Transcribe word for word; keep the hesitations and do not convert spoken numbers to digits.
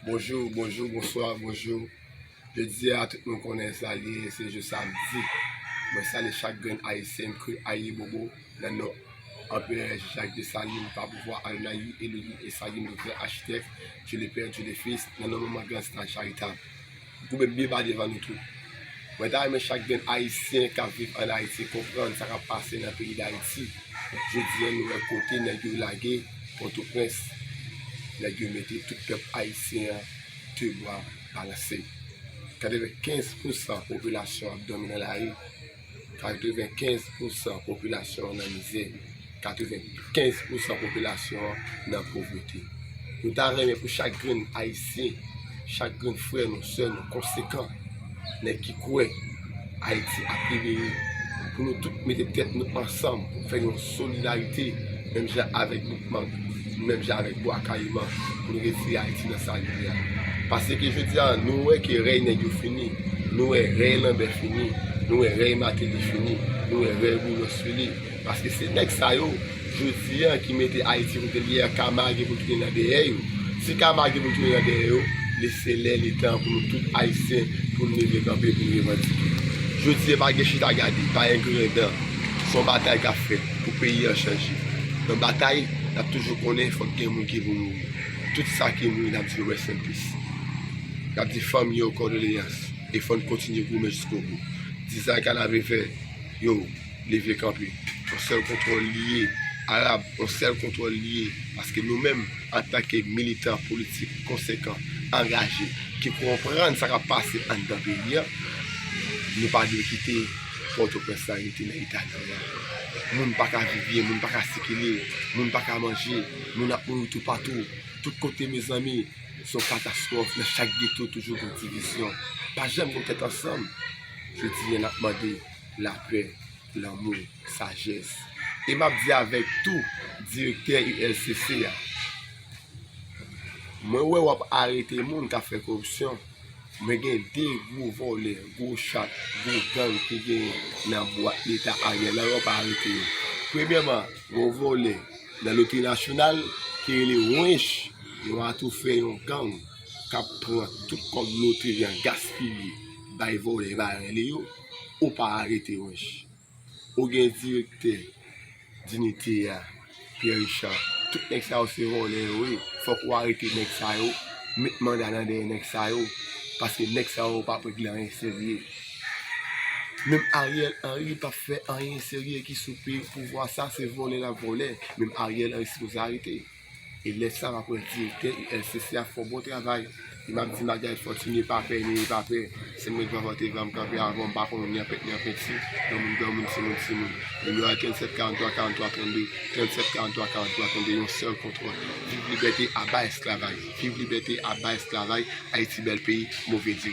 Bonjou, bonjou, bonswa, bonjou. Jodi a, tout moun konnen sa l ye, se jou samdi. Mwen salye chak grenn Ayisyen, m kri ayibobo nan non Anperè Jacques Dessalines, par pouvoir Adonai, Elohim, Esaïm, Doktè Achitèk, Dieu le Père, Dieu le Fils, nan non manman Gran Stan Charitab. M koube m byen ba devan nou tout. Mwen ta renmen chak grenn Ayisyen k ap viv ann Ayiti konprann sa k ap pase nan peyi Dayiti. Jodi a, nou wè kote nèg yo lage Pòtoprens. Nèg yo mete tout pèp ayisyen an de bra balanse. Katrevenkenz pousan popilasyon ap dòmi nan lari. Katrevenkenz pousan popilasyon an nan mizè. Katrevenkenz pousan popilasyon an nan povrete. Nou ta renmen pou chak grenn Ayisyen, chak grenn frè nou, sè nou, konsekan, nèg ki kwè Ayiti ap libere, pou nou tout mete tèt nou ansanm, pou fè yon solidarite, menm jan avèk Boukmank, menm jan avèk Bwa Kayiman, pou nou retire Ayiti nan sa li ye a. Paske jodi a, nou wè ke rèy nèg yo fini, nou wè rèy Lanbè fini, nou wè rèy Mateli fini, nou wè rèy Boulos fini. Paske se nèg sa yo, jodi a, ki mete Ayiti kote l ye a, kama gen pou tounen nan dèyè yo. Si kama gen pou tounen nan dèyè yo, se lè, letan pou nou tout Ayisyen, pou nou leve kanpe, pou nou revandike. Jodi a, pa gen chita gade, pa gen griyen dan. Se yon batay k ap fèt pou peyi an chanje. Nan batay, n ap toujou konnen fòk gen moun ki pou mouri. Tout sa ki mouri, n ap di yo rest in peace. N ap di fanmi yo kondoleyans. E fò n kontinye goumen jiskobou. Dizay Kanapevè, yo, leve kanpe. Yon sèl kontwòl li ye. Arab, yon sèl kontwòl li ye. Paske nou menm, antanke militan politik konsekan, angaje, ki konprann sa k ap pase anndan peyi a, nou pa dwe kite Pòtoprens la rete nan eta li ye a. Moun pa ka viv byen, moun pa ka sikile, moun pa ka manje, moun ap mouri toupatou, tout kote, mezanmi. Se yon katastwòf, nan chak geto toujou gen divizyon. Pa janm gen tèt ansanm. Jodi a, n ap mande lapè, lanmou, sajès. E m ap di avèk tou direktè U L C C a, mwen wè w ap arete moun k ap fè koripsyon, men gen de gwo vòlè, gwo chat, gwo gang ki genyen nan bwat leta Ariel la, w ap arete yo. Premyèman, gen yon vòlè nan Lotri Nasyonal ki rele Wench, yon atoufè, yon gang k ap pran tout kòb lotri an gaspiye bay vòlè paran li yo, ou pa arete Wench. Ou gen direktè Dinite a, Pierre Richard, tout nèg sa yo se vòlè yo ye. Fòk ou arete nèg sa yo, met manda nan dèyè nèg sa yo, paske nèg sa yo pa p regle anyen serye. Menm Ariel Henry p ap fè anyen serye ki sou peyi pouvwa sa, se vòlè l ap vòlè. Menm Ariel Henry sipoze arete. E lè sa m ap wè direktè U L C C a fè yon bon travay. E m ap di Margaret Fortuné, pa pè, neye pa pè. Se mwen k van vante van m kanpe avan, m pa konn ni anpèt ni anpenti. Granmoun, granmoun, timoun, timoun. Nimewo a tranntsèt karannntwa karannntwa trannde, tranntsèt karannntwa karannntwa trannde, yon sèl kontwòl. Viv libète, aba esklavay. Viv libète, aba esklavay. Ayiti bèl peyi, move di.